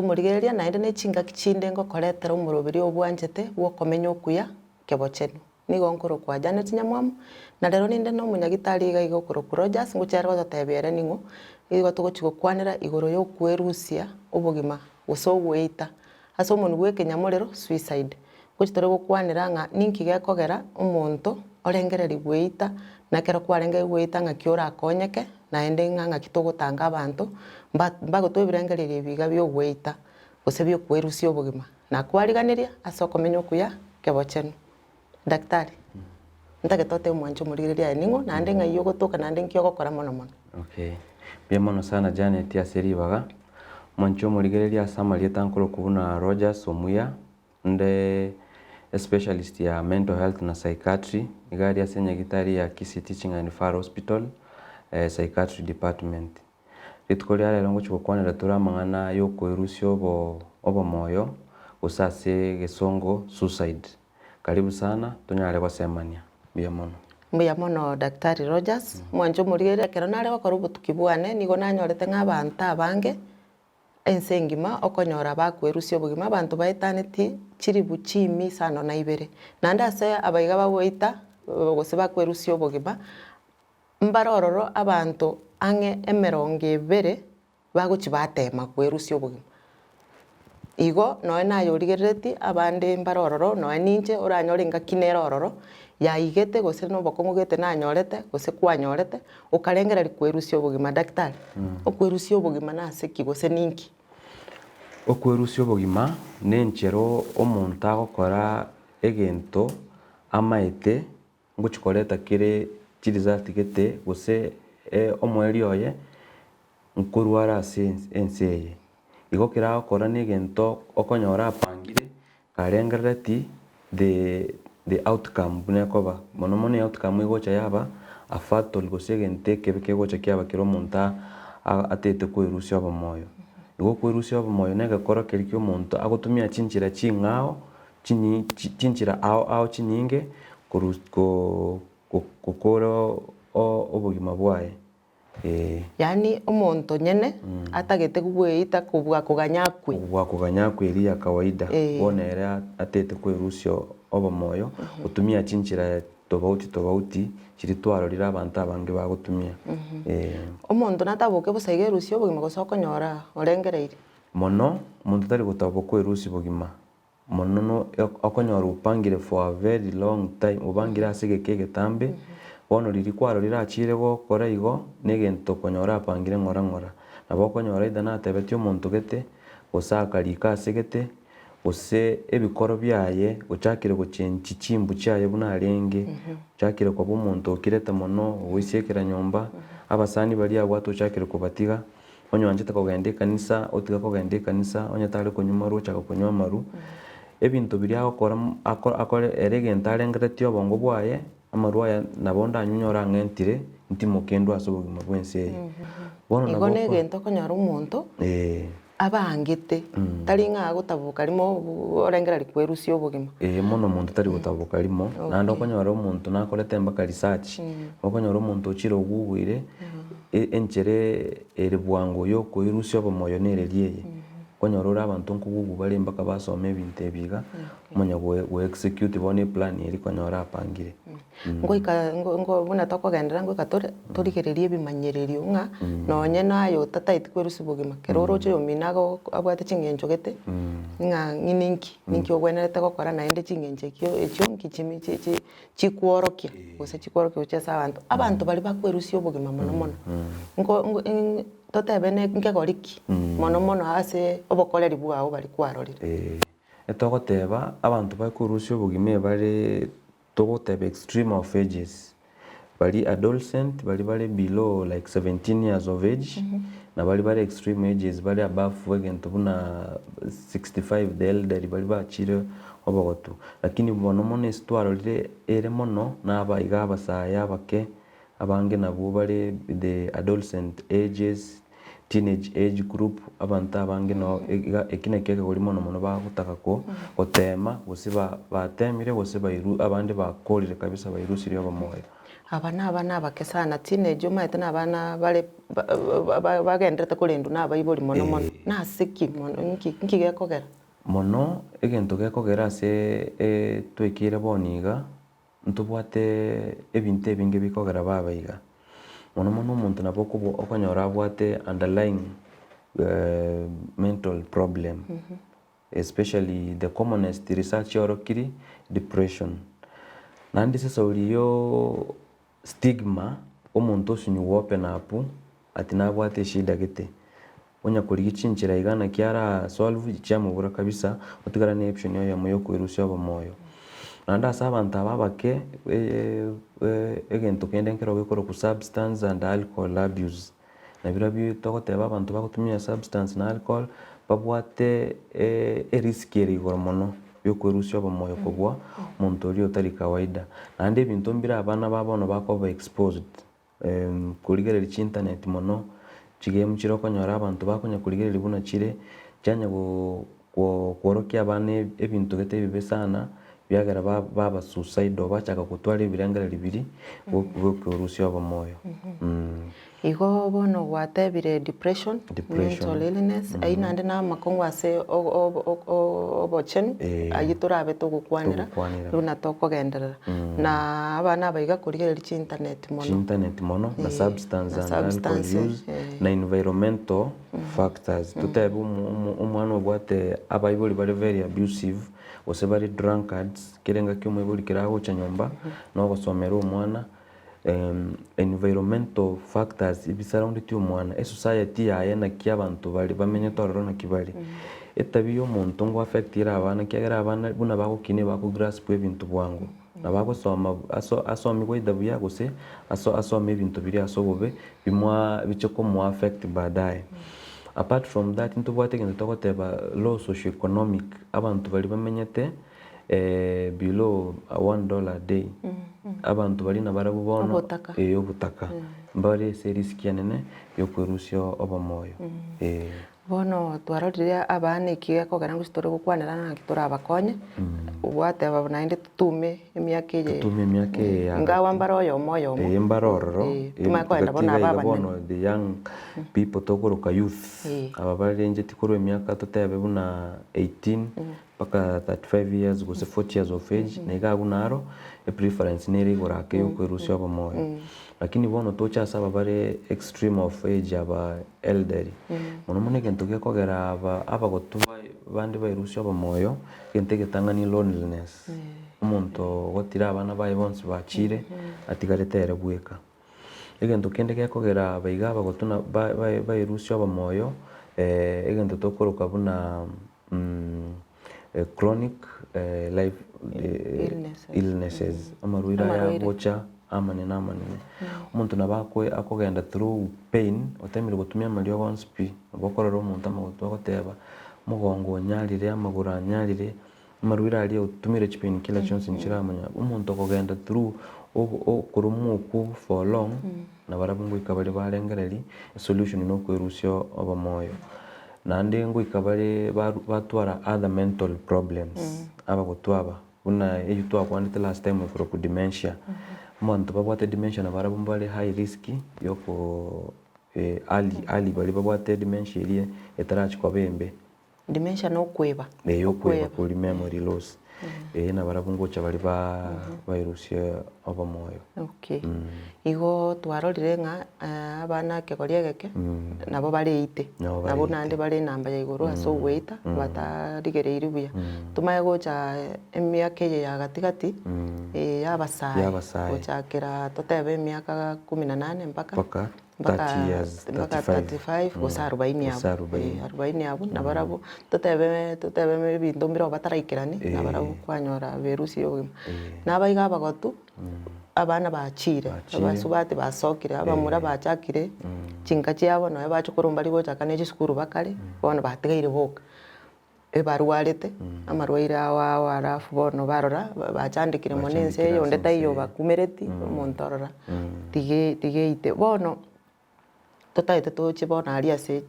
omorigereria, naende ne chingaki chinde ngokoretera omoroberi obwanchete bw'okomenya okuya kebochenu. Nigo nkorokwa Janet Nyamwamu, na rero ninde na omonyagitari iga iga okorokwa Rogers, ngochia ere gototebia ere ning'o, nigo togochia gokwanera igoro ya okwerusia obogima gose ogoeita ase omonwa bwa ekenyamorero, suicide. Ngochia tore gokwanera ng'a ninki gekogera omonto orengereria goeita, na ekero kwarenge goeita ng'aki orakonyeke, naende ng'a ng'aki togotanga abanto mba mbagotwa ebirengererio ebi iga bia ogoeita gose bia okwerusia obogima. Nakwariganirie ase okomenya okuya kebochenu. Daktari, ntagete otebe omwanche omorigereria aye ning'o, naende ng'ai ogotoka naende nki ogokora mono mono. Okay. Mbuya mono sana Janet ase ribaga. Mwanche omorigereria ase amarieta nkorokwa buna Rogers Omuya, nde especialist ya mental health na psychiatry, iga aria ase enyagitari ya Kisii Teaching and Referral Hospital, psychiatry department. Rituko ria rero ngochia gokwanera tore amang'ana y'okoerusia obo obomoyo gose ase egesongo suicide. Karibu sana tonyare gosemania. Mbuya mono. Mbuya mono Daktari Rogers, mwanche omorigereria ekero nare gokora obotuki bwane nigo nanyorete ng'a abanto abange ense engima okonyora bakwerusia obogima abanto baetaneti chiribu chiimi isano na ibere. Naende ase abaiga bagoita gose bakwerusia obogima, mbare ororo abanto ang'e emerongo ebere bagochia batema kwerusia obogima. Igo nonya naye origerereti abande mbare ororo nonya ninche oranyore engaki nere ororo, yaigete gose na obokong'u gete nanyorete gose kwanyorete, okarengereria kwerusia obogima. Daktari, okwerusia obogima nase ki gose ninki? Okwerusia obogima nenchera omonto agokora egento amaete ngochia koreta kere chiresult gete gose omoerio oye nkorware ase ense eye. Igo kera agokora na egento okonyora apangire karengerereti the the outcome buna ekoba. Mono mono eoutcome egocha yaba a fatal gose egento ekebe kegocha kiaba kero omonto atete koerusia obomoyo. Igo okoerusia obomoyo na egekoro keria kia omonto agotumia chinchera ching'ao chinyi chinchera ao ao chinyinge koru ko gokora obogima bwaye ee. Yaani omonto nyene atagete gweita kobua koganya akwe. Kobua koganya akwe eria ya kawaida bono ere atete kwerusia obomoyo gotumia chinchera tobauti tobauti chiria twarorire abanto abange bagotumia ee. Omonto nataboke bosa iga erusie obogima gose okonyora orengereirie? Mono omonto tari gotaboka kwerusia bogima. Mono no okonyora opangire for a very long time, obangire ase egeka egetambe, bono riria kwarorire achire gokora igo, na egento okonyora apangire ng'ora ng'ora. Nabo okonyora either natebetie omonto gete, gose akarika ase gete, gose ebikoro biaye ochakire gochenchi chimbu chiaye buna arenge, ochakire koba omonto okirete mono, ogoisiekera nyomba, abasani baria abwate ochakire kobatiga. Onye oanchete kogenda ekanisa, otiga kogenda ekanisa, onye tari konywa amarwa ochaka konywa amarwa, ebinto biria agokora ako akore ere egento arengereretie obongo bwaye, amarwa aya nabo ndanywe nyore ang'entire, ntimoke ndwe ase obogima bwa ense eye. Bono Igo nabo na oko egento okonyora omonto, eh. abangete, tari ng'a agotaboka rimo orengereria kwerusia obogima. Ee mono omonto tari gotaboka rimo, naende okonyora omonto nakorete mpaka research, okonyora omonto ochire ogoogire enchera ere bwango ya okoirusia obomoyo nereri eye. Okonyora ore abanto nkogugu bare mpaka basoma ebinto ebi iga, omanya go execute bono eplan eria konyora apangire. Ngoika ngo ngo buna tokogenderera ngoika tore torigererie ebimanyererio ng'a nonye naye otataeti kwerusia obogima, ekero oroche oyomino ago abwate ching'encho gete, ng'a ng'i ninki, ninki ogwenerete gokora naende ching'encho ekio echio nki chimi chi chi chikworokia gose chikworokia gochia ase abanto. Abanto baria bakwerusia obogima mono mono, nko nko ing totebe ne nkegori ki mono mono ase obokoreri bwao baria kwarorire. Etogoteba abanto bakwerusia obogima ebare Togoteba extreme of ages, baria adolescent baria bare below like 17 years of age, na baria bare extreme ages bare above egento buna 65 the elderly baria bachire obogotu. Lakini mono mono ase twarorire ere mono na aba iga abasae abake, abange nabwo bare the adolescent ages. teenage age group, abanto abange noo iga eki nakio ekegori mono mono bagotaka ko gotema gose ba batemire gose bairu abande bakorire kabisa bairusirie obomoyo. Aba nabana abake sana, teenage omanyete nabana bare ba- ba- bagenderete korendwa na abaibori mono mono, nase ki mono nki nki gekogera? Mono egento gekogera ase twaikeire bono iga, ntobwate ebinto ebinge bikogera baba iga. Mono mono omonto nabo okobo okonyora abwate underlying mental problem, especially the commonest research yorokiri depression. Naende ase esauri yo stigma, omonto osinywa open up ati nabwate eshida gete, Onya korigia chinchera iga naki ara solve chiamobura kabisa, otigare ne option oyomo yokoerusia obomoyo. Naende ase abanto aba abake egento kende nkero gekorokwa substance and alcohol abuse. Nabirobio togoteba abanto bagotumia substance na alcohol, babwate erisk ere igoro mono yokoerusia obomoyo kobua omonto oria otari kawaida. Naende ebinto mbire abana ba bono bakoba exposed. Korigereria chintaneti mono, chigame chire okonyora abanto bakonya korigereria buna chire, chianya kworokia abana ebinto gete ebibe sana, biagera baba suicidal bachaka gotwara ebirengererio biria biokorusia obomoyo. Igo bono gwatebire depression, mental illness, ayio naende na amakong'u ase obochenu, ayio torabe togokwanera buna tokogenderera. Na abana aba iga korigereria chintaneti mono. Chintaneti mono, na substance and alcohol use, na environmental factors. Totebe omwana obwate abaibori bare very abusive, gose bare drunkards, kera engaki omoibori kera agocha nyomba, na ogosomera omwana. Environmental factors ebisurroundeti omwana, esociety yaye naki abanto bare bamenyete ororo naki bare. Etabia ya omonto ngo affect ere abana ekiagera abana buna bagokina ebako grasp ebinto bwango. Nabo agosoma aso asomigwe either buya gose aso asome ebinto biria ase obobe bimoa biche komoa affect baadaye. Apart from that ntobwate egento togoteba low socio economic, abanto baria bamenyete. Below one dollar a day, abanto baria nabarabwo bono Obotaka. eh, obotaka mbare ase erisiki enene yokwerusia obomoyo eh. Bono twarorire abana eki gekogera gose tore gokwanera naki torabakonye, gwateba naende totume emiaka eye Totume emiaka eye ya ingawa gati. mbare oyomo oyomo Eh, mbare ororo, eh, tomanye kogenda bono togatiga aba iga abanene. bono the young people tokoroka youth, aba barencheti korwa emiaka totebe buna 18 Mpaka 35 years gose 40 years of age na iga abwo naro epreference nere igoro ake yokwerusia obomoyo. Lakini bono toche ase aba bare extreme of age aba elderly, mono mono egento gekogera aba abagotu bande baerusie obomoyo, egento egetang'ani loneliness, omonto ogotira abana baye bonsi bachire atigarete ere bweka. Egento kende gekogera aba iga abagotu na ba- ba- baerusie obomoyo, egento tokoroka buna chronic life illnesses, amarwaire aya agocha amanene amanene. Omonto nabo akogenda through pain, otemire gotumia amariogo onsi pi, nabo okorora omonto amagotu agoteba, omogongo onyarire, amagoro anyarire, amarwaire aria otumire chipain killer chionsi nchiramanya. Omonto okogenda through okoromwa okwo for long, nabarabwo ngoika bare barengereria esolution nokwerusia obomoyo. Naende ngoika bare batwara other mental problems abagotwa aba, buna eywo twakwanete last time ekorokwa dementia. Abanto babwate dementia nabarabwo mbare high risk yoko early early baria babwate dementia eria etarachia koba embe. Dementia na okweba. Eye okweba kori memory loss. Eye nabarabwo ngocha baria ba baerusie obomoyo. Okay. Igo twarorire ng'a abana ekegori egeke nabo bareite. Nabo Nabo bareite. naende bare enamba ya igoro ase ogoita batarigereiri buya. Tomanye gocha emiaka eye ya gatigati ya abasae. Ya abasae. Gochakera totebe emiaka kumi na nane mpaka Mpaka mpaka 30 years, mpaka 35. 35 gose arobaini Gose abwo, arobaini. eh, arobaini abwo nabarabwo totebe totebe ebinto mbire bataraikerani nabarabwo kwanyora berusirie obogima. Nabaiga abagotu, abana bachire, Bachire. abasubati basokire, abamura bachakire chinka chiabo nonye bachokoro mbari gochaka ne chisukuru bakare, bono batigaire boka. Ebarwarete, amarwaire ao ao alafu bono barora bachandekire mono ense eye onde taiyo obakumereti, omonto orora tiga tiga eite. Bono, Totaete toche bono aria ase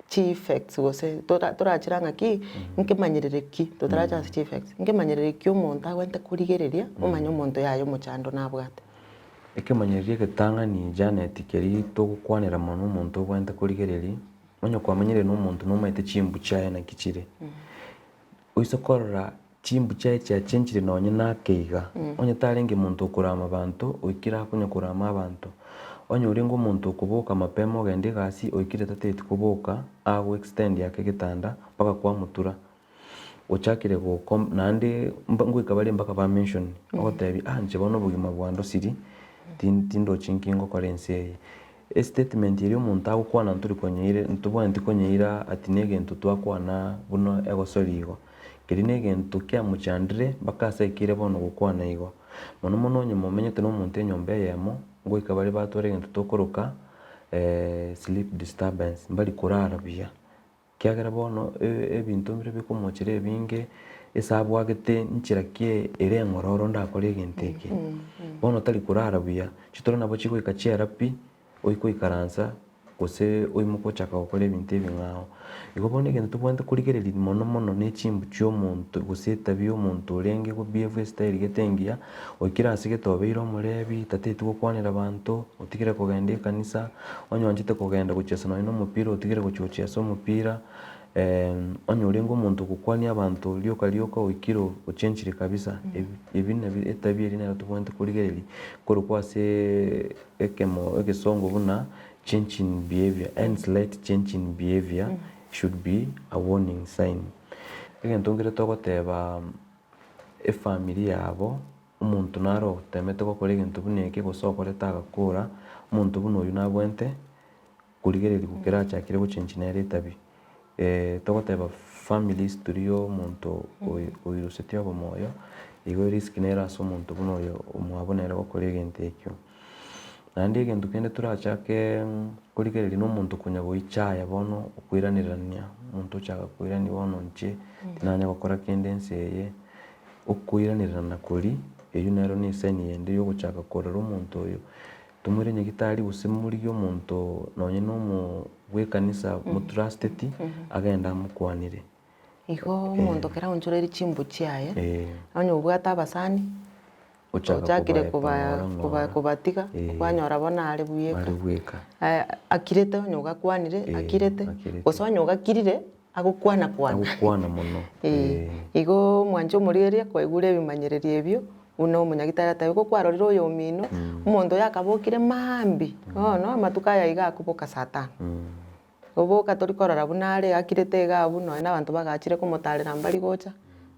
chieffects gose tora torachire ng'aki, nkemanyerere ki, totaracha ase chieffects, nkemanyerere ki omonto agwenerete korigereria omanye omonto yaya omochando nabwate. Ekemanyererio egetang'ani Janet keria togokwanera mono omonto obwenerete korigereria, onye kwamanyire na omonto nomanyete chimbu chiaye naki chire. Oise korora chimbu chiaye chiachenchire nonye nake iga, onye tarenge monto okorama abanto, oikire akonya korama abanto. Onye orenge omonto okoboka mapema ogende egasi, oikire tateti koboka, ago extend ake egetanda mpaka kwamotura. Ochakire goko naende mba ngoika bare mpaka ba mention, ogotebia ah inche bono obogima bwandosirie, tin tindochi nki ngokora ense eye. Estatement eria omonto agokwana ntori konyeira ntobwenereti konyeira ati negento twakwana buna egosori igo. Keria negento kiamochandire mpaka ase aikire bono gokwana igo. Mono mono onye momenyete na omonto enyomba eyemo, ngoika bare batware egento tokoroka sleep disturbance, mbari korara buya. Ekiagera bono ebinto mbire bikomochera ebinge, ase abwagete nchera ki ere eng'ororo ndakore egento eke. Bono tari korara buya, chitoro nabo chigoika chiera pi, oike oikaransa gose oimoke ochaka gokora ebinto ebing'ao. Igo bono egento tobwenerete korigereria mono mono ne chimbu chia omonto gose etabia ya omonto orenge go behave estyle gete engiya, oikire ase gete obeire omorebi, tateti gokwanera abanto, otigire kogenda ekanisa. Onye oanchete kogenda gochiesa nonye na omopira otigere gochia gochiesa omopira, onye orenge omonto ogokwania abanto rioka rioka oikire ochenchire kabisa, ebi ebi nabi etabia eria nero tobwenerete korigereria korokwa aseeee ekemo egesongo buna change in behaviour, any slight change in behaviour should be a warning sign. Egento nkere togoteba efamiri yabo. Omonto nare otemete gokora egento buna eke gose okorete agakora, omonto buna oyio nabwenerete korigererigwa kera achakire gochenchia nere etabi. Togoteba family history ya omonto oyo oirusetie obomoyo, igo erisk nere ase omonto buna oyo omwabo nere gokora egento ekio. Naende egento kende torachake korigereria na omonto konya goichaya bono okoiranerania, omonto ochaka koirania bono inche tinanya gokora kende ense eye. Okoiranerana koria, eyio nero nesign yende yogochaka korora omonto oyo, tomoire nyagitari gose morigie omonto nonye na omo bw'ekanisa motrusteti, agende amokwanere. Igo omonto kera aonchoreire chimbu chiaye, Eh. onye obwate abasani, Ochaka ochakire kobaepa koba ng'ora koba ng'ora. kobatiga, Eh. kwanyora bono are bweka. Are bweka. Akirete onye ogakwanire, Eh, akirete, akirete. gose onye ogakirire. Agokwana kwana. Agokwana mono. Ee. Igo mwanche omorigereria kwaigure ebimanyererio ebio, buna omonyagitari atebia, igo kwarorire oyomino, omonto oyo akabokire maambia, bono amatuko aya iga akoboka saa tano. Oboka tori korora buna are akirete iga abwo nonye na abanto bagachire komotarera mbari gocha,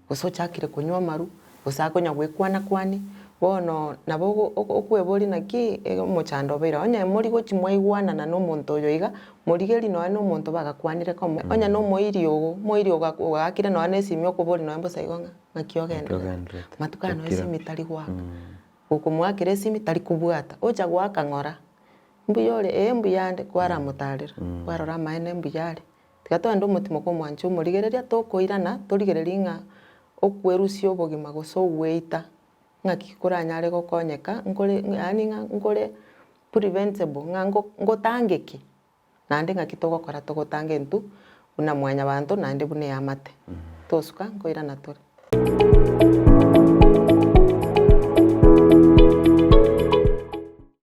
gose ochakire konywa amarwa, gose akonya goekwana kwani, bono nabo ogo ogo okweboria naki omochando obeire. Onye mori gochi mwaigwanana na omonto oyo iga, morigerie nonye na omonto bagakwanire komo, onye na omoiri ogo, omoiri ogo ogaakire nonye na esimi okoboria nonye bosa igo ng'a ng'aki Naki ogendererete. ogendererete. Matuko aya nonye Okira esimi pi. tari goaka, gokomoakera esimi tari kobwata, ocha goaka ng'ora, mbuya ore? Ee mbuya ande, kwaramotarera, kwarora amaene mbuya are. Tiga togende omotimo kw'omwancha omorigereria, tokoirana torigererie ng'a okwerusia obogima gose ogweita ng'aki koranyare gokonyeka nkore yaani ng'a nkore preventable ng'a ngo ngotangeke naende ng'aki togokora togotanga intwe buna mwanyabanto naende buna eamate. Tosuka nkoirana tore.